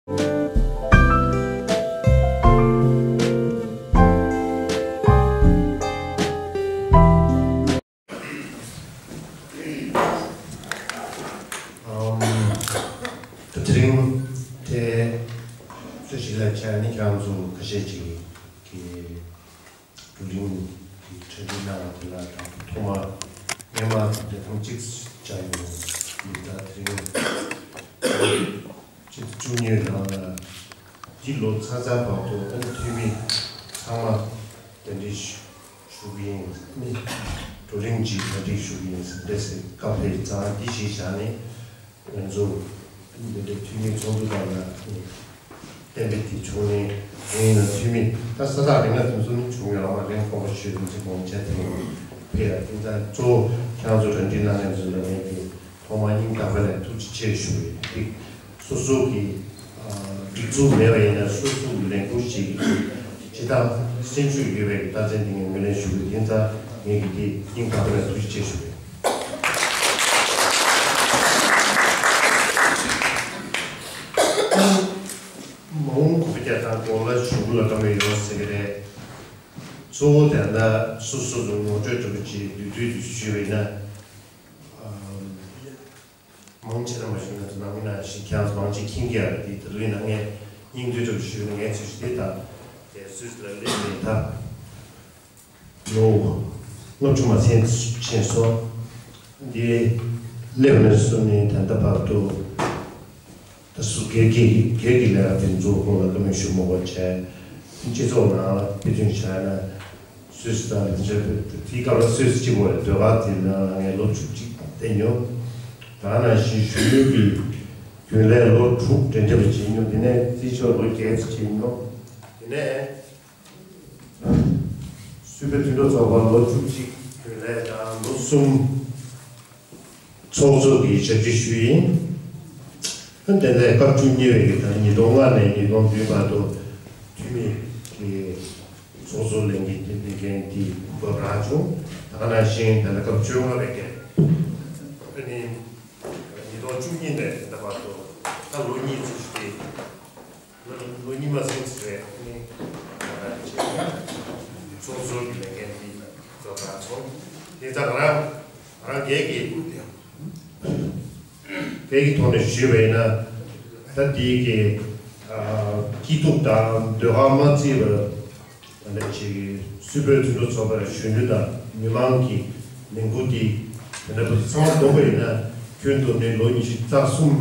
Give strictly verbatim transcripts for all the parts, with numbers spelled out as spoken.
ཨམ། དེ་རིང་དེ་སུ་ཞིག་ལ་བྱས་ནས་ཁྱེད་རང་ཚོ་ཁ་ཤས་ཅིག་གིས་བགྲོ་གླེང་གི་གྲ་སྒྲིག་གནང་བ་དེ་ལ་དང་ཐོག་མར་སྔོན་མ་དེ་ཐེངས་གཅིག་བྱ་ཡོད་མི་ད་དེ་རིང་ཕྱི་ཟླ་བཅུ་གཉིས་ནང་ལ་འདི་ལོ་ཚར་ཚར་བར་དུ་ཨ་ནི་འཐུས་མི་ཚང་མ་གདན་འདྲེན་ཞུ་གི་ཡིན། ཨ་ནི་བགྲོ་གླེང་གི་གྲ་སྒྲིག་ཞུ་གི་ཡིན་ཟེར་འདྲ་ཟེར་བཀའ་ཕེབས་ཙང་འདི་གཞི་བཞག་ནས། ང་ཚོ་འདི་འདྲའི་འཐུས་མི་ཚོགས་འདུ་དང་ལ་གཏན་འབེབས་དེ་བྱུང་ནས་དེ་ཡིན་ན་འཐུས་མི་ད་ས་ཐག་རིང་ལ་དེ་ཚོ་ནི་བྱུང་ཡོད་མ་རེད། ཁོང་པ་ཆོས་ལུང་ཚིགས་གོང་ཆ་དེ་ཕེ་ཡ་དེ་ཚ་གཙོ་བོ་ཁྱེད་རང་ཚོ་གྲ་སྒྲིག་གནང་མཁན་ཚོ་ལ་ངས་དེ་ཐོག་མ་སྙིང་ཐག་པ་ནས་ཐུགས་རྗེ་ཆེ་ཞུ་ཡི་འདུག་སོ་སོ་གི་སྒྲིག་འཛུགས་མེད་པ་ཡིན་ན་སོ་སོ་གི་ལས་འགུལ་ཞིག་གི་སྤྱི་བཏང་སེམས་ཤུགས་ཡོད་པའི་རྟགས་མཚན་དེ་ངས་ངོས་ལེན་ཞུ་གི་ཡིན་ཙང་ངས་ཀྱི་དེ་སྙིང་ཐག་པ་ནས་ཐུགས་རྗེ་ཆེ་ཞུ་གི་ཡིན། མ་འོངས་གོ་བརྒྱ་དང་གོ་ལ་གཞུག་ལ་བཀའ་མོལ་ཡོང་ཟེར་གི་རེད། གཙོ་བོ་དེ་ལ་སོ་སོ་ཚོ་ངོ་སྤྲོད་འདྲ་པོ་ཅིག་བསྡུས་བསྡུས་ཞུས་པ་ཡིན་ན། མང་ཆེ་ན་མ་ཞུས་ན་ནང་མི་ནང་བཞིན་ཁྱེད་རང་ཚོ་མང་ཆེ་མཁྱེན་གྱི་ཡོད་རེད། དེ་ད་དུང་ཡིན་ན་ངས་སྙིང་བསྡུས་འདྲ་པོ་ཞུས་ན་ངས་ཚོས་ཞུ་དེ་དང་དེ་སུད་སི་ལ་སླེབས་ནས་ད། ལོ་ལྔ་བཅུ་མ་ཟིན་ཕྱིན་སོང་། འདི་སླེབས་ནས་བཟུང་ནས་ད་ལྟ་བར་དུ་ད་སུ་སྒེར་གྱི་སྒེར་གྱི་ལས་ཀ་དེ་ཚོ་ཁོང་ལ་བཀའ་མོལ་ཞུ་མ་དགོས་བྱས། སྤྱི་ཚོགས་ནང་ལ་དཔེ་མཚོན་བྱས་ན་སུད་སི་དང་དེ་འདྲ་དེའི་སྐབས་ལ་སུད་སི་གཅིག་པོ་རེད། ཟློས་གར་དེ་ནང་ལ་ངས་ལོ་བཅུ་གཅིག་བསྡད་མྱོང་། ད་ནང་བཞིན་གཞོན་ནུ་གི་རྒྱུན་ལས་ལོ་དྲུག་འབྲེལ་འདྲིས་པ་བྱས་མྱོང་། དེ་ནས་རྩིས་ཕྱོགས་ལོ་བརྒྱད་ཙམ་བྱས་མྱོང་། དེ་ནས། སུད་སི་དུད་འགྲོ་ཚོགས་པ་ལོ་བཅུ་གཅིག་རྒྱུན་ལས་དང་ལོ་གསུམ་ཚོགས་གཙོ་གི་ཞབས་ཕྱི་ཞུས་ཡིན། དེ་ནས་སྐབས་བཅུ་གཉིས་པའི་གི་ད་ཉིས་སྟོང་ལྔ་ནས་ཉིས་སྟོང་བདུན་བར་དུ་འཐུས་མི་གི་ཚོགས་གཙོ་ལས་འགན་དེ་ལས་འགན་དེ་འགོ་དྲངས་བྱུང་། ད་ག་ནང་བཞིན་ད་ལྟ་སྐབས་བཅོ་ལྔ་པའི་གི་ཨ་ནི་ཉིས་སྟོང་བཅུ་གཉིས་ནས་ད་ལྟ་བར་དུ་ད་ལོ་གཉིས་ཙམ་ཞིག་ལོ་གཉིས་མ་ཟིན་ཙམ་རེད། ཨ་ནི་ཚོགས་གཙོ་གི་ལས་འགན་དེ་ཚོ་ག་ཚོ་དེ་ད་ང་རང་ང་རང་སྒེར་གྱི་སྒེར་གྱི་ཐོག་ནས་ཞུས་པ་ཡིན་ན། ད་དེའི་གི་སྐྱིད་སྡུག་དང་ཟློས་གར་མ་བརྩིས་པར་ད་ལྟ་ཅིག་སུད་སི་བོད་དུད་འགྲོ་ཚོགས་པར་གཞོན་ནུ་དང་མི་མང་གི་ལས་འགུལ་འདི་དེ་འདྲ་པོ་ཚང་མ་བསྡོམས་པ་ཡིན་ན་ཁྱོན་བསྡོམས་ནས་ལོ་ཉི་ཤུ་རྩ་གསུམ་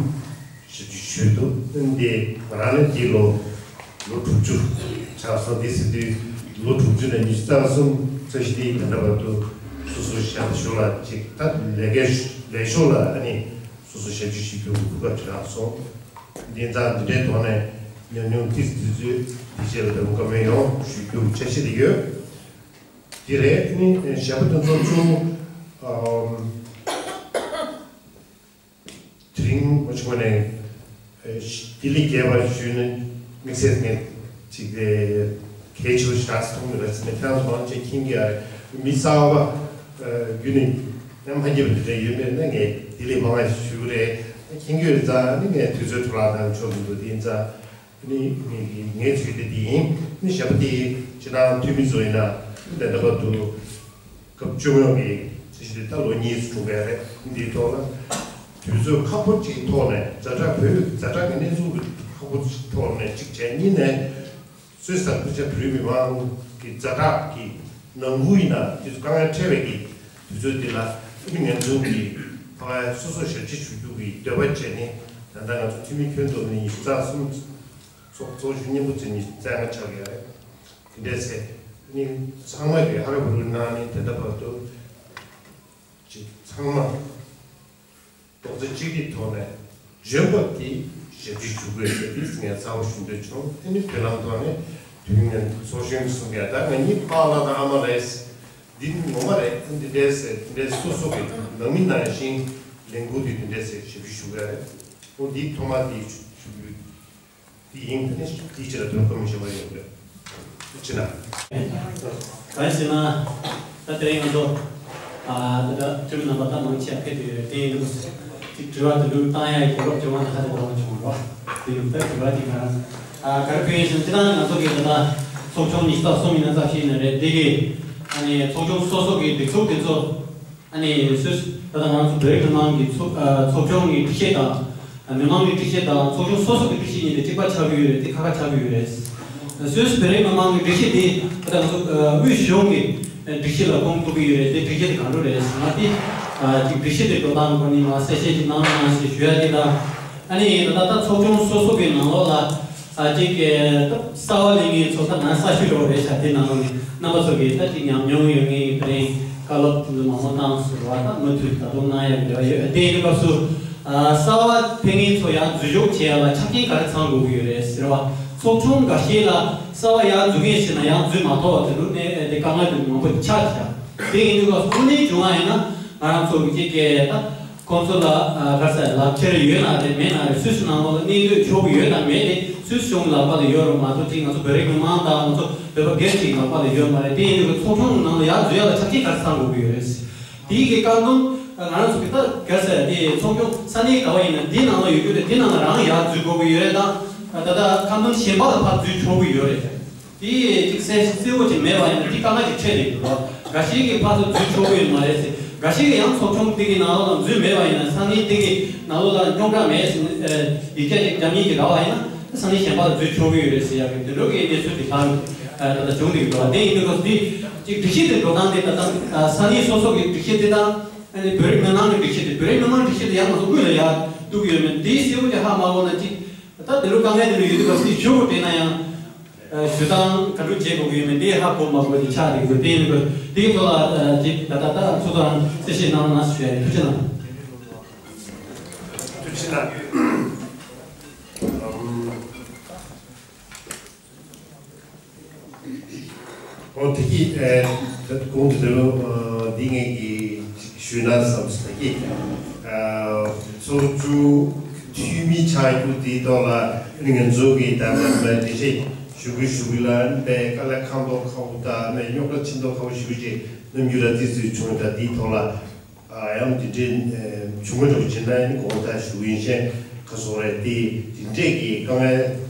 ཞབས་ཕྱི་ཞུས་འདུག་ཨ་ནི་དེ་ང་རང་ནི་དེའི་ལོ་ལོ་དྲུག་ཅུ་ཆགས་སོང་། དེ་ཟེར་དུས་ལོ་དྲུག་ཅུ་ནས་ཉི་ཤུ་རྩ་གསུམ་ཚོས་གཞི་དེ་ད་ལྟ་བར་དུ་སོ་སོའི་ཞབས་ཞུ་ལ་ཅིག་ད་ལས་ཀའི་ལས་ཤོག་ལ་ཨ་ནི་སོ་སོ་ཞབས་ཞུ་ཞུ་རྒྱུ་གི་གོ་སྐབས་ཅིག་རག་སོང་། དེ་ཙང་འདི་འདྲའི་ཐོག་ནས་ཉམས་མྱོང་ཏིས་ཏིས་ཚོས་དེ་བྱས་པ་དང་བཀའ་མོལ་ཡོང་ཞུ་རྒྱུ་གི་འཆར་གཞི་དེ་ཡོད། དེ་རེད། ཨ་ནི་ཞབས་པ་དེ་ཚོ་ཚུར་ཨམ། དེ་རིང་མ་བྱུང་བ་ནས་ལྡི་ལི་རྒྱས་པར་ཞུས་ན་དམིགས་བསལ་ངས་ཅིག་གལ་ཆེ་བ་ཞིག་རག་སོང་མི་རེད་ཟེར་ནས་ཁྱེད་རང་ཚོ་མང་ཆེ་མཁྱེན་གྱི་ཡོད་རེད། མི་གསར་པ་རྒྱུན་ནས་ཡང་མ་མཁྱེན་པ་དེ་འདྲ་ཡོད་མེད་ན་ངས་ལྡི་ལི་མང་ང་ཞུ་གི་རེད། མཁྱེན་གྱི་ཡོད་རེད་ཙང་ནི་ངས་དུས་ཚོད་འཕྲོ་བརླག་བཏང་ཆོག་གི་འདུག་དེ་ཡིན་ཙང་ནི་ངས་ངས་ཚུལ་དེ་འདི་ཡིན། ནི་ཞབས་པ་དེ་ཕྱི་ནང་འཐུས་མི་ཚོ་ཡིན་ན་འདི་འདྲ་བར་དུ། སྐབས་བཅོ་ལྔ་གི་ཚེས་བཞི་ད་ལོ་གཉིས་སུ་གྲུབ་པ་རེད། འདིའི་ཐོག་ལ་དུས་ཚོད་ཁག་པོ་ཅིག་ཐོག་ནས་ཛ་དྲག་བོད་ཛ་དྲག་གི་གནས་ཚུལ་གྱི་ཁག་པོ་ཅིག་ཐོག་ནས་གཅིག་བྱས། གཉིས་ནས་སུད་སི་དང་ཕལ་ཆེར་བོད་མི་མང་གི་ཛ་དྲག་གི་ནང་ཁུལ་ཡིན་ན་དུས་ཚོད་དཀའ་ངལ་འཕྲད་པའི་གི་དུས་ཚོད་འདི་ལ་ཨ་ནི་ང་ཚོ་གི་ཕ་སོ་སོ་ཞབས་ཕྱི་ཞུ་རྒྱུ་གི་འདོད་པ་བྱས་ནས་ད་ལྟ་ང་ཚོ་འཐུས་མི་ཁྱོན་བསྡོམས་ནས་ཉི་ཤུ་རྩ་གསུམ་ཚོགས་གཙོ་ཞུ་སྙིང་པོ་བྱས་ནས་བཙན་ང་ཆགས་ཡོད་རེད། དེ་འདྲས་ཟེར་ནི་ཚང་མ་གིས་ཧ་ར་བུ་རུ་གནང་ནས་དེ་འདྲ་བར་དུ་ཅིག་ཚང་མ་རྡོག་རྩ་གཅིག་སྒྲིལ་ཐོག་ནས་འཇོན་པ་དེ་ཞབས་ཕྱི་ཞུ་དགོས་ཟེར་དེ་ངས་གསལ་པོ་ཞུ་འདོད་བྱུང་། དེ་ནི་དོན་ལམ་ཐོག་ནས་དུས་ཡུན་ཚོགས་གཞོན་གྱིས་གསུང་ཡ་ད་ང་གཉིས་པཱ་ལགས་དང་ཨ་མ་རེད། འདི་ངོ་མ་རེད། འདི་འདྲས་ཟེར་འདི་འདྲས་སོ་སོ་གི་ནང་མི་ནང་བཞིན་ལས་འགུལ་དེ་འདི་འདྲས་ཟེར་ཞབས་ཕྱི་ཞུ་གི་རེད། འོ་འདི་ཐོག་མ་དེ་ཞུ་རྒྱུ། དེ་ཡིན་ད་ནི་དེའི་ཕྱིར་དོན་ཁོ་མི་ཤེས་པ་ཡོད་རེད། ཅི་ན། གང་ཡིན་ཟེར་ན། ད་དེ་རིང་ང་ཚོ་ཨ་ད་ལྟ་འཐུས་མི་རྣམ་པ་ད་མང་ཆེ་ཕེབས་ཏེ་ཡོད་རེད། དེ་ཡིན་དུས་དེ་དྲི་བ་དེ་འདྲ་བཏང་ཡ་ཡི་གོ་སྐབས་བྱུང་བ་ནི་ཧ་ཅང་དགའ་པོ་བྱུང་རོགས། དེ་ལྟར་དྲི་བ་དེ་ག་རང་། ཨ་ག་རེ་ཕུལ་ཡིན་ཟེར་ན། སྤྱིར་བཏང་ང་ཚོ་གི་ད་ལྟ་ཚོགས་ཆུང་ཉི་ཤུ་རྩ་གསུམ་ཡིན་ན་རྩ་བཞི་ཡིན་ན་རེད། དེ་གི་ཨ་ནི་ཚོགས་ཆུང་སོ་སོ་གི་སྒྲིག་འཛུགས་དེ་ཚོ། ཨ་ནི་སུད་སི་ད་ལྟ་ང་ཚོ་བོད་རིགས་མི་མང་གི་ཚོགས་ཨ་ཚོགས་ཆུང་གི་སྒྲིག་གཞི་དང་། མི་མང་གི་སྒྲིག་གཞི་དང་ཚོགས་ཆུང་སོ་སོ་གི་སྒྲིག་གཞི་གཉིས་དེ་གཅིག་པ་ཆགས་ཀྱི་ཡོད་རེད། དེ་ཁ་ཁ་ཆགས་ཀྱི་ཡོད་རེད། སུད་སི་བོད་རིགས་མི་མང་གི་སྒྲིག་གཞི་དེ་ད་ལྟ་ང་ཚོ་ཨ་དབུས་གཞུང་གི་སྒྲིག་གཞི་ལ་ཁོངས་གཏོགས་ཀྱི་ཡོད་རེད། དེ་སྒྲིག་གཞི་དེ་ག་འདྲ་རེད་ཟེར་ན། དེ་ཨ་ཅིག་སྒྲིག་གཞི་དེ་འགྲོ་སྟངས་སྐོར་ནས་མར་གསལ་བཤད་ཅིག་གནང་རོགས་གནང་ཞེས་ཞུ་ཡ་དེ་དང་། ཨ་ནི་ད་ལྟ་ཚོགས་ཆུང་སོ་སོ་གི་ནང་ལོགས་ལ་ཨ་ཅིག་གི་གསར་པ་སླེབས་མཁན་ཚོ། ད་ང་གསར་ཤོས་རོགས་རེད་ཤག་དེ་ནང་ལོགས་ནས་རྣམ་པ་ཚོ་གིས་ད་ཅིག་ཉམས་མྱོང་ཡོད་མཁན་གྱི་དེ་རིང་བཀའ་སློབ་དེ་ཚོ་མང་པོ་བཏང་ཟེར་བ། ད་མུ་མཐུད་ད་དུང་གནང་ཡག་འབྲེལ་བ་ཡོད། དེ་ཡིན་དུས་སྐབས་སུ་ཨ་གསར་པ་ཕེབས་མཁན་ཚོ་ཡར་འཛུལ་ཞུགས་བྱེད་ཡག་ལ་ཆ་རྐྱེན་ག་རེ་ཚང་དགོས་ཀྱི་ཡོད་རེད་ཟེར་བ། ཚོགས་ཆུང་འགའ་ཤས་ལ་གསར་པ་ཡར་འཛུལ་མཁན་ཞིག་ན་ཡར་འཛུལ་མ་ཐུབ་པ་དེ་འདྲ་གནས་དེ་དཀའ་ངལ་དེ་མང་པོ་ཆགས་ཤག་དེ་ཡིན་དུས་སྐབས་སུ་དངོས་གནས་བྱུང་བ་ཡིན་ན། ང་རང་ཚོ་གི་ཅིག་གི་ད་ཁོང་ཚོ་ལ་ཨ་ག་རེ་ཟེར། ལག་ཁྱེར་ཡོད་ན་རེད། མེད་ན་རེད། སུད་སི་ནང་ལོགས་ལ་གནས་སྡོད་ཆོག་གི་ཡོད་དང་མེད་དེ་སུད་སི་གཞུང་ལག་པ་ལ་ཡོད་རེད་མ་གཏོགས། ཅིག་ང་ཚོ་བོད་རིགས་མི་མང་དང་ང་ཚོ་བོད་པ་སྒེར་གྱི་ལག་པ་ལ་ཡོད་མ་རེད། དེ་ཡིན་དུས་ཚོགས་ཆུང་ནང་ལ་ཡར་འཛུལ་ཡག་ལ་ཆ་རྐྱེན་ག་རེ་ཚང་དགོས་ཀྱི་ཡོད་རེད། དེའི་གི་བཀའ་འདུན་ང་རང་ཚོ་གི་ད་ག་རེ་ཟེར། དེ་ཚོགས་ཆུང་ས་གནས་ག་བ་ཡིན་ན་དེ་ནང་ལ་ཡོད་རྒྱུ་རེད། དེ་ནང་ལ་རང་ཡར་འཛུལ་དགོས་ཀྱི་ཡོད་རེད་དང་། ད་ལྟ་བཀའ་འདུན་གཞན་པ་ལ་ཕར་འཛུལ་ཆོག་གི་ཡོད་རེད། དེ་ཅིག་གསལ་གསལ་པོ་ཅིག་མེད་པ་ཡིན་ན་དེ་དཀའ་ངལ་ཅིག་འཕྲད་བསྡད་ཀྱི་འདུག་འགའ་ཞིག་གིས་ཕར་ཚུར་འཛུལ་ཆོག་གི་ཡོད་མ་རེད་ཟེར། འགའ་ཞིག་གིས་ཡང་ཚོགས་ཆུང་དེ་གི་ནང་ལོགས་ལ་འཛུལ་མེད་པ་ཡིན་ན། ས་གནས་དེ་གི་ནང་ལོགས་ལ་རྙོག་དྲ་མེད་ཟེར་ནས་ཡིག་ཆ་ཅིག་རྒྱབ་མཁན་ཅིག་རག་པ་ཡིན་ན། ས་གནས་གཞན་པ་ལ་འཛུལ་ཆོག་གི་ཡོད་རེད་ཟེར་ཡག་གི་དེ་འདྲ་གི་གནས་ཚུལ་དེ་ལྷག་ད་ལྟ་བྱུང་བསྡད་ཀྱི་འདུག་དེ་ཡིན་དུས་སྐབས་སུ་དེ་ཅིག་སྒྲིག་གཞི་དེ་འགྲོ་སྟངས་དེ། ད་ལྟ་ས་གནས་སོ་སོ་གི་སྒྲིག་གཞི་དེ་དང་། ཨ་ནི་བོད་རིགས་མི་མང་གི་སྒྲིག་གཞི་དེ། བོད་རིགས་མི་མང་སྒྲིག་གཞི་དེ་ཡང་ང་ཚོ་དབུས་ལ་ཡར་གཏུག་གི་ཡོད་མེད་དེ་གསལ་པོ་དེ་ཧ་མ་གོ་ན། ཅིག་ད་དེ་འདྲ་དཀའ་ངལ་དེ་འདྲ་ཡོད་དུས་སྐབས་སུ་ཞུ་དགོས་དྲན་ན་ཡང་། ཞུ་སྟངས་ག་འདྲ་བྱེད་དགོས་ཀྱི་ཡོད་མེད་དེ་ཧ་གོ་མ་གོ་དེ་ཆགས་བསྡད་ཀྱི་འདུག་དེ་ཡིན་དུས་དེའི་ཐོག་ལ་ཅིག་ད་ལྟ་ད་ཚོགས་གཙོ་རང་གསལ་བཤད་གནང་རོགས་གནང་ཞུ་ཡ་ཡིན། ཐུགས་རྗེ་གནང་། ཐུགས་རྗེ་གནང་། ཨམ། ཨོ་དེ་གི་ཨེ་གོང་དུ་དེ་ལོ་འདི་ངས་ཀྱི་ཞུས་ན་བསམ་སོང་། དེ་གི་ཚོགས་ཆུང་འཐུས་མི་ཆགས་རྒྱུ་དེའི་ཐོག་ལ་ང་ཚོ་གི་ད་ལྟ་འགྲེལ་བཤད་ཞུ་གི་ཞུ་གི་ལ་པའི་དཀའ་ལས་ཁག་མདོག་ཁ་པོ་དང་རྙོག་དྲ་ཆེ་མདོག་ཁ་པོ་ཞུ་གི་ཅིག་རྣམ་འགྱུར་ལ་ཏི་ཙི་བྱུང་ད། དེའི་ཐོག་ལ་ཨ་ཡང་འདི་འདྲའི་བྱུང་མ་འགྲོ་བྱེད་ན་ཡང་གོང་ད་ཞུ་གི་ཡིན་ཞེས་ཁ་སོ་རེད། དེ་དེ་འདྲས་ཀྱི་དཀའ་ངལ་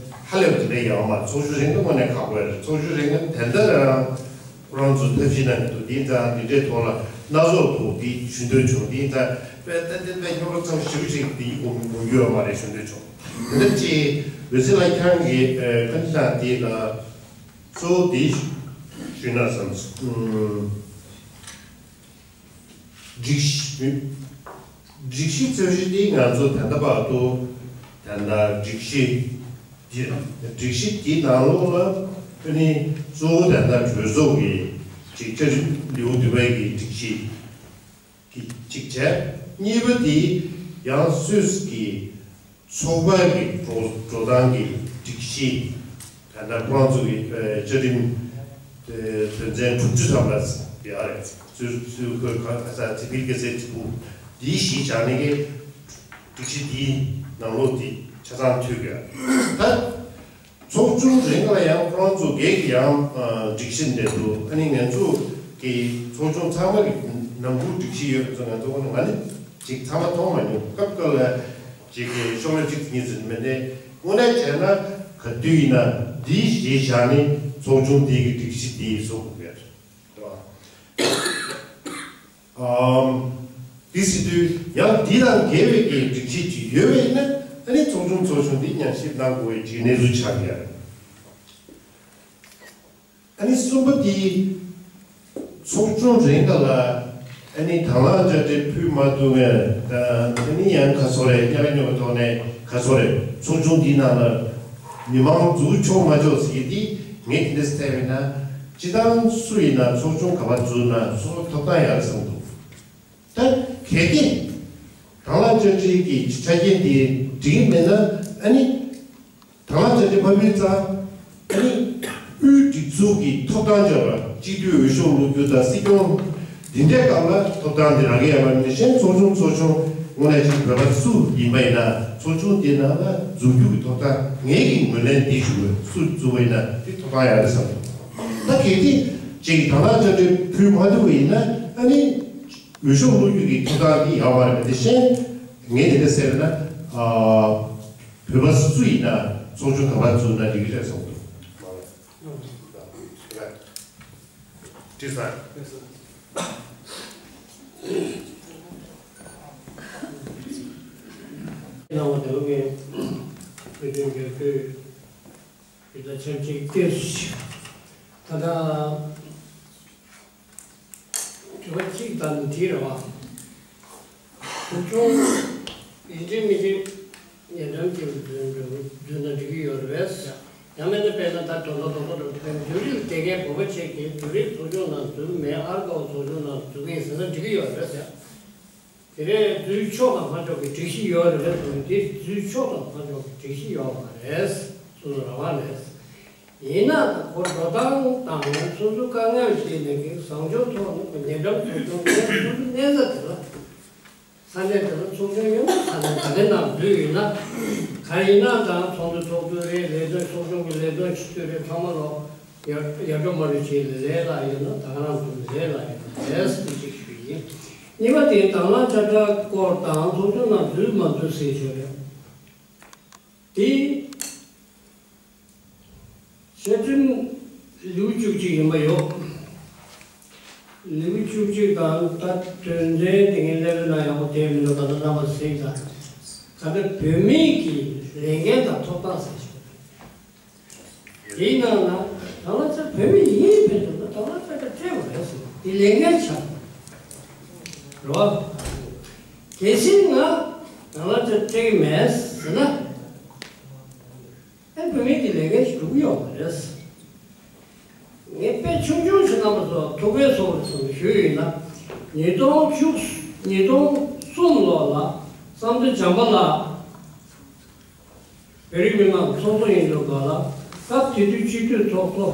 ཧ་ལས་པ་དེ་འདྲས་ཡོད་མ་རེད། ཚོགས་ཞུགས་རིང་ལ་དངོས་གནས་ཁག་པོ་རེད། ཚོགས་ཞུགས་རིང་ལ་དེ་འདྲ་རང་ཁོ་རང་ཚོ་ཐབས་ཤེས་གནང་གི་འདུག་དེ་ཙང་དེ་འདྲའི་ཐོག་ལ་སྣ་ཚོགས་འདུག་དེ་ཞུ་འདོད་བྱུང་། དེ་ཙང་དཔེ་ཏན་ཏན་དཔེ་རྙོག་དྲ་ཚང་ཞེ་པོ་ཅིག་དེ་ཡིག་གོ་མི་གོ་རྒྱུ་ཡོད་མ་རེད། ཞུ་འདོད་བྱུང་། དེ་འདྲ་ཅིག་འོད་ཟེར་ལགས་ཁྱེད་རང་གི་བཀའ་འདྲི་དང་དེ་ལ་གཙོ་བོ་དེ་ཞུས་ན་བསམ་སོང་། སྒྲིག་གཞི། སྒྲིག་གཞི་རྩོད་གཞི་དེ་ང་ཚོ་ད་ལྟ་བར་དུ་ད་ལྟ་སྒྲིག་གཞི་འདི་རེད། སྒྲིག་གཞི་འདི་ནང་ལོགས་ལ་ཨ་ནི་གཙོ་བོ་ད་ལྟ་གྲོས་ཚོགས་ཀྱི་ཅིག་བཅའ་ཁྲིམས་ལེའུ་བདུན་པའི་གི་སྒྲིག་གཞི་གི་གཅིག་བྱས། གཉིས་པ་དེ་ཡང་སུད་སི་གི་ཚོགས་པ་གི་འགྲོ་འགྲོ་སྟངས་ཀྱི་སྒྲིག་གཞི། ད་ལྟ་ཁོ་རང་ཚོ་གི་བཅའ་ཁྲིམས་དོན་ཚན་དྲུག་ཅུ་ཐམ་པ་ཡོད་རེད། སུད་སུད་ཁོའི་ག་ས་དེ་བིལ་ག་ཟེར་དེ་བུ་འདིའི་གཞི་བཞག་ནས་ཀྱི་སྒྲིག་གཞི་འདིའི་ནང་ལོགས་འདི་ཆ་ཚང་འཐུས་དགོས། ད་ཚོགས་ཆུང་རེ་འགའ་ལ་ཡང་ཁོ་རང་ཚོ་སྒེར་གྱི་ཡང་སྒྲིག་གཞི་འདྲ་འདུག་ཨ་ནི་ང་ཚོ་གི་ཚོགས་ཆུང་ཚང་མ་གི་ནང་ཁུལ་སྒྲིག་གཞི་ཡོད་ཚོ། ང་ཚོ་ང་ནི་ཅིག་ཚང་མ་མཐོང་མ་མྱོང་། སྐབས་སྐབས་ལ་ཅིག་གི་ཤོག་ལྷེ་གཅིག་གཉིས་ཙམ་མིན་ཏེ། དངོས་གནས་བྱས་ན་ག་དུས་ཡིན་ན་འདིའི་གཞི་བཞག་ནས་ཚོགས་ཆུང་འདི་གི་སྒྲིག་གཞི་འདི་བཟོ་དགོས་ཀྱི་རེད། ཨམ། འདི་ཟེར་དུས་ཡང་འདི་དང་འགལ་བའི་གི་སྒྲིག་གཞི་ཅིག་ཡོད་པ་ཡིན་ན། ཨ་ནི་ཚོགས་ཆུང་ཚོགས་ཆུང་འདི་ཉམས་ཞིབ་གནང་དགོས་པའི་ཅིག་གནས་ཚུལ་ཆགས་ཀྱི་ཡོད་རེད། ཨ་ནི་གསུམ་པ་དེ། ཚོགས་ཆུང་རེ་འགའ་ལ་ཨ་ནི་དང་བླངས་བཅའ་ཁྲིམས་ཕུལ་མ་ཐུབ་མཁན་དང་། ཨ་ནི་ཡང་ག་ཚོད་རེད། གཉའ་གནོན་གྱི་ཐོག་ནས་ག་ཚོད་རེད། ཚོགས་ཆུང་འདིའི་ནང་ལ་མི་མང་འཛུལ་ཆོག་མ་ཆོག་ཟེར་གྱི་དེ་ངས་དེ་འདྲ་བལྟས་པ་ཡིན་ན། སྤྱིར་བཏང་སུ་ཡིན་ན་ཚོགས་ཆུང་ག་པར་འཛུལ་ན་སོ་སོ་ཐོབ་ཐང་ཡོད་རེད་བསམ་འདུག་ད་གལ་ཏེ་དང་བླངས་བཅའ་ཁྲིམས་ཀྱི་ཆ་རྐྱེན་དེ་འགྲིག་གི་མེད་ན། ཨ་ནི། དང་བླངས་བཅའ་ཁྲིམས་ཕབ་པའི་རྩ། ཨ་ནི། དབུས་སྒྲིག་འཛུགས་ཀྱི་ཐོབ་ཐང་འཇོག་པ། སྤྱི་འཐུས་འོས་ཤོག་བླུག་རྒྱུ་དང་སྲིད་སྐྱོང་འདི་འདྲའི་སྐབས་ལ་ཐོབ་ཐང་འདི་རག་གི་ཡོད་པ་མིན་ཞིང་། ཚོགས་ཆུང་ཚོགས་ཆུང་དངོས་གནས་ཅིག་བོད་པ་སུ་ཡིན་པ་ཡིན་ན་ཚོགས་ཆུང་འདི་ནང་ལ་འཛུལ་རྒྱུ་གི་ཐོབ་ཐང་ངེད་ཀྱིས་ངོས་ལེན་འདི་ཞུ་དགོས། སུ་འཛུལ་བ་ཡིན་ན་འདི་ཐོབ་ཐང་ཡོད་རེད་བསམ་འདུག་ད་གལ་ཏེ་ཅིག་དང་བླངས་བཅའ་ཁྲིམས་ཕུལ་མ་ཐུབ་པ་ཡིན་ན། ཨ་ནི། འོས་ཤོག་བླུག་རྒྱུ་གི་ཐོབ་ཐང་འདི་ཡོད་མ་རེད་པ། དེ་བཞིན་ངས་དེ་འདྲ་ཟེར་ན། ཨ། བོད་པ་སུ་ཡིན་ན་ཚོགས་ཆུང་ག་པར་འཛུལ་ན་འགྲིག་གི་རེད་བསམ་འདུག་དྲི་ཟ། གནང་བ་དེ་ལ་ངས་བོད་དོན་རྒྱབ་སྐྱོར་ཡོད་ད་ཆབས་ཅིག་སྟེར་ཞིག་ད་ལྟ། དྲི་བ་གཅིག་དང་འདི་རེད་བ། ཚོགས་ཆུང་ཡིན་གཅིག་མིན་གཅིག་ཉེ་འགྲམ་གྱི་འཛུལ་འཛུལ་ན་འགྲིག་གི་ཡོད་རེད་པས། ཡང་མིན་ན་དཔེར་ན་ད་དོ་ད་དོ་ད་དོ་བོད་བོད་རིགས་དེ་གའི་བོད་པ་ཆེ་གེ་བོད་རིགས་ཚོགས་ཆུང་ནང་འཛུལ་མེད་ཨར་ཀའོ་ཚོགས་ཆུང་ནང་འཛུལ་གི་ཟེར་ན་འགྲིག་གི་ཡོད་རེད་པས། དེ་རེད་འཛུལ་ཆོག་དང་མ་ཆོག་གི་སྒྲིག་གཞི་ཡོད་རེད་པས་དེ་འཛུལ་ཆོག་དང་མ་ཆོག་གི་སྒྲིག་གཞི་ཡོད་མ་རེད། སོ་སོ་རང་དབང་རེད། ཡིན་ན་ད་ཁོ་འགྲོ་སྟངས་དང་སོ་སོ་དཀའ་ངལ་ཞིག་ནས་ཀྱི་བཟང་སྤྱོད་ཐོག་ནས་ཉེ་འགྲམ་ཚོགས་ཆུང་ནས་སོ་སོ་གནས་ས་དེ་ལ་ས་གནས་དེ་ལ་ཚོགས་ཆུང་ཡོད་ན་ས་གནས་ད་ལྟའི་ནང་འཛུལ་ཡོད་ན་ག་ཡིན་ན་ད་ཚོགས་འདུ་ཚོགས་དུས་རེད་ལས་དོན་ཚོགས་ཆུང་གི་ལས་དོན་བྱེད་དུས་རེད་ཚང་མ་ལོ་ཡར་ཡར་འགྲོ་མར་འགྲོ་བྱེད་ལས་ལ་ཡོད་ན་ད་ག་རང་འཛུལ་ལས་ལ་ཡོད་ན་རེད་ཟེར་ཅིག་ཞུ་ཡིན། གཉིས་པ་དེ་དང་བླངས་དཔྱ་ཁྲལ་སྐོར་དང་ཚོགས་ཆུང་ནང་འཛུལ་མ་འཛུལ་ཟེར་ཞུ་རེད། དེ། བཅའ་ཁྲིམས་ལེའུ་བཅུ་གཅིག་ཡིན་པ་ཡོད། ལེའུ་བཅུ་གཅིག་དང་ད་དོན་ཚན་དེ་ངས་ཀླད་པའི་ནང་ཡག་པོ་བསྡད་མི་འདུག་ག་ད་རྣམ་པ་གཟིགས་དང་། ག་ད་བོད་མིའི་གི་ལས་འགན་དང་ཐོབ་ཐང་ཟེར་ཞིག་དེའི་ནང་ན་དང་བླངས་ཚར་བོད་མི་ཡིན་ཕན་ཚུན་ལ་དང་བླངས་ཚར་ག་སྤྲད་པ་རེད་ཟེར་དེ་ལས་འགན་ཆགས་རོ། གལ་སྲིད་ང་དང་བླངས་ཚར་སྤྲད་གི་མེད་ཟེར་ན། ཨེ་བུད་མེད་ཀྱི་ལས་འགན་ཞིག་སྒྲུབ་ཀྱི་ཡོད་མ་རེད། ངས་དཔེ་ཆུང་ཆུང་ཞིག་གནང་བ་སོགས་ཐུགས་ཕན་གསོས་པར་སོང་ཞུས་ཡིན་ན། ཉིས་སྟོང་བཅུ་ཉིས་སྟོང་གསུམ་ལོ་ལ་བསམ་གཏན་བྱམས་པ་ལགས་བོད་རིགས་མི་མང་ཚོགས་གཙོ་ཡིན་དུས་ག་ལ་སྐབས་དེ་དུས་སྤྱི་འཐུས་ཚོགས་གཙོ་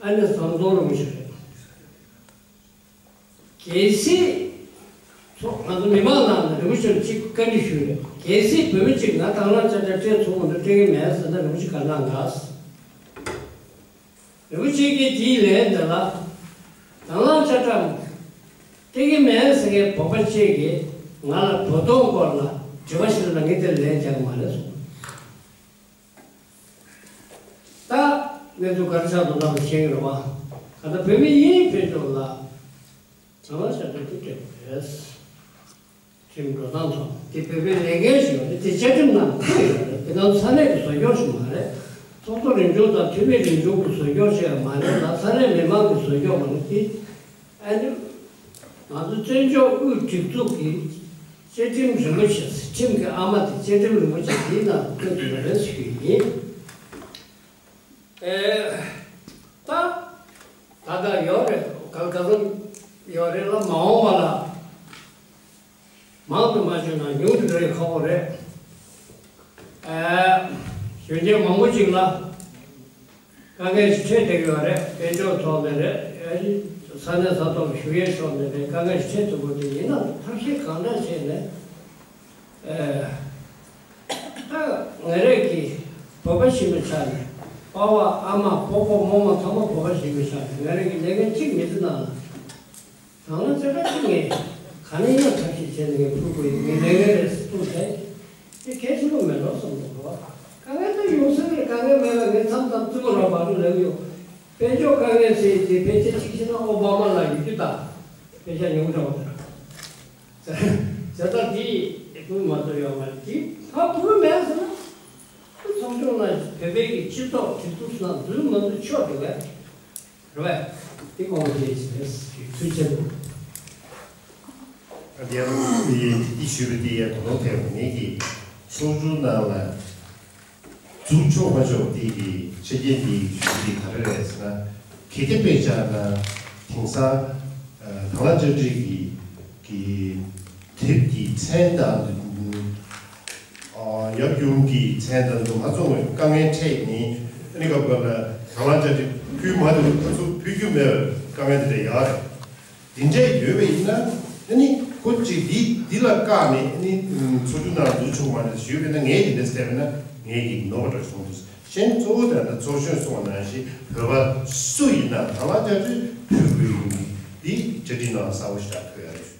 ཨ་ནེ་ཟམ་གདོང་རིན་པོ་ཆེ་རེད། གལ་སྲིད། ཚོགས་ང་ཚོ་མི་མང་ནང་ནས་རིན་པོ་ཆེར་གཅིག་བཀའ་འདྲི་ཞུས་རེད། གལ་སྲིད་བོད་མི་གཅིག་ང་དང་བླངས་དཔྱ་ཁྲལ་སྤྲད་ཚུགས་མི་འདུག་སྤྲད་ཀྱི་མེད་ཟེར་ན་རིན་པོ་ཆེ་ག་གནང་ག་རིན་པོ་ཆེ་གིས་དེའི་ལན་དེ་ལ། དང་བླངས་དཔྱ་ཁྲལ་སྤྲད་ཀྱི་མེད་ཟེར་མཁན་བོད་པ་གཅིག་གིས་ང་ལ་བོད་དོན་སྐོར་ལ་དྲི་བ་ཞིག་ལ་ངས་དེར་ལན་རྒྱག་གི་མ་རེད་གསུངས། ད་གནས་ཚུལ་ག་རེ་ཆགས་འདུག་ལབ་ན་ཤེས་ཀྱི་རེད་བ། ག་ད་བོད་མི་ཡིན་ཕན་ཚུན་ལ་དང་བླངས་དཔྱ་ཁྲལ་དེ་སྤྲད་དགོས་རེད། ཁྲིམས་འགྲོ་སྟངས་ཐོག་དེ་བོད་པའི་ལས་འགན་ཞིག་ཡོད་རེད། དེ་བཅའ་ཁྲིམས་ནང་འཁོད་ཡོད་རེད། དེ་ང་ཚོ་ས་གནས་ཀྱི་བཟོ་སྐྱོར་ཞིག་མ་རེད། ཚོགས་གཙོ་རིམ་བྱོན་དང་འཐུས་མི་རིམ་བྱོན་གྱི་བཟོ་སྐྱོར་ཞིག་ཡང་མ་རེད་ལ་ས་གནས་མི་མང་གི་བཟོ་སྐྱོར་མ་རེད་དེ། ཨ་ནི། ང་ཚོ་བཙན་བྱོལ་དབུས་སྒྲིག་འཛུགས་ཀྱི་བཅའ་ཁྲིམས་རིན་པོ་ཆེ་ཁྲིམས་ཀྱི་ཨ་མ་དེ་བཅའ་ཁྲིམས་རིན་པོ་ཆེ་དེའི་ནང་བཀོད་ཡོད་རེད་ཞུ་ཡི་ཡིན། ཨེ། ད། ད་ལྟ་ཡོད་རེད་ག་ག་ཚོད་ཡོད་རེད་ལ་མ་འོངས་པ་ལ་མང་དུ་མ་བྱུང་ན་ཉུང་དུ་རེད་ཁག་པོ་རེད། ཨེ། གཞོན་སྐྱེས་མང་པོ་ཅིག་ལ། དཀའ་ངལ་ཞིག་འཕྲད་བསྡད་ཡོད་རེད། དཔལ་འབྱོར་ཐོག་ནས་རེད། ས་གནས་ས་ཐོག་བཞུགས་ཡས་ཕྱོགས་ནས་རེད། དཀའ་ངལ་ཞིག་འཕྲད་ཐུབ་པ་དེ་ཡིན་ན་ཐབས་ཤེས་གང་འདྲ་བྱས་ནས་ཨེ། ད་ང་རང་གི་བོད་པ་ཞིག་ཡིན་པའི་ཆ་ནས་པ་ཕ་ཨ་མ་སྤོ་སྤོ་རྨོ་མོ་ཚང་མ་བོད་པ་ཞིག་ཡིན་པའི་ཆ་ནས་ང་རང་གི་ལས་འགན་གཅིག་མི་ཚེ་ནང་ལ། དང་བླངས་དཔྱ་ཁྲལ་ངས་ག་ནས་ཡང་ཐབས་ཤེས་བྱས་ནས་ངས་ཕུལ་དགོས་ཡིན། ངས་ལས་འགན་རེད་ཟེར་གསུངས་བྱས། དེ་གལ་ཆེན་པོ་མེད་འགྲོ་བསམ་འདུག་གོ། དཀའ་ངལ་ད་ཡོང་ས་རེད། དཀའ་ངལ་མེད་ལ་ངས་མཚམས་མཚམས་རྩེད་མོ་ར་བར་དུ་ལབ་ཡོད། དཔལ་འབྱོར་དཀའ་ངལ་ཟེར་དེ་ཕལ་ཆེར་གཅིག་བྱས་ན་ཨོ་བྷ་མ་ལ་ཡོད་རྒྱུ་ད། ཕལ་ཆེར་ཉུང་དྲགས་པ་ད། བྱས་ཙང་དེ་ཕུལ་མ་ཐུབ་ཡོད་མ་རེད། དེ་ད་ཕུལ་མེད་ཟེར་ན། ཚོགས་ཆུང་ལ་བོད་པའི་གི་སྤྱི་ཚོགས་སྒྲིག་འཛུགས་ནང་འཛུལ་མ་འཛུལ་ཆོག་འགྲོ་གི་རེད་པས། དེ་དགོངས་པ་བཞེས་ཟེར་ཞུ་ཐུགས་རྗེ་ཆེ། ཨ་དེ་ཡང་དེ་ཞུས་པ་དེ་ཡང་དོ་དོ་ཐེག་ངེད་ཀྱི་ཚོགས་ཆུང་ནང་ལ་འཛུལ་ཆོག་མ་ཆོག་དེ་གི་ཆ་རྐྱེན་དེ་ཞུ་རྒྱུ་ག་རེ་རེད་ཟེར་ན། གལ་ཏེ་དཔེ་བཞག་ན་དེང་སང་དང་བླངས་དཔྱ་ཁྲལ་གྱི་གི་དེབ་ཀྱི་མཚན་དང་། ཡབ་ཡུམ་གྱི་མཚན་དང་དུ་མ་བཙོང་བའི་དཀའ་ངལ་འཕྲད་ནི་ཨ་ནི་སྐབས་ལ་དང་བླངས་དཔྱ་ཁྲལ་ཕུལ་མ་ཐུབ་ཁ་ཚུར་ཕུལ་རྒྱུ་མེད་པའི་དཀའ་ངལ་དེ་འདྲ་ཡོད་རེད། དེ་འདྲ་ཡོད་པ་ཡིན་ན་ཨ་ནི་ཁོ་གཅིག་འདི་འདི་ལ་བཀག་ནས་ཨ་ནི་ཚོགས་ཆུང་ནང་འཛུལ་ཆོག་མ་རེད་ཞུས་པས་ན། ངས་དེ་འདྲ་བལྟས་པས་ན་ངས་ཀྱི་ནོར་བ་འདྲ་བྱུང་འདུག་གཞན་གཙོ་བོ་དེ་ན་ཚོགས་གཞོན་གསུངས་པ་ནང་བཞིན་བོད་པ་སུ་ཡིན་ན་དང་བླངས་དཔྱ་ཁྲལ་ཕུལ་དགོས་ཡིན་གྱི་འདི་བཅའ་ཁྲིམས་ནང་གསལ་པོ་ཞིག་འཁོད་ཡོད་རེད།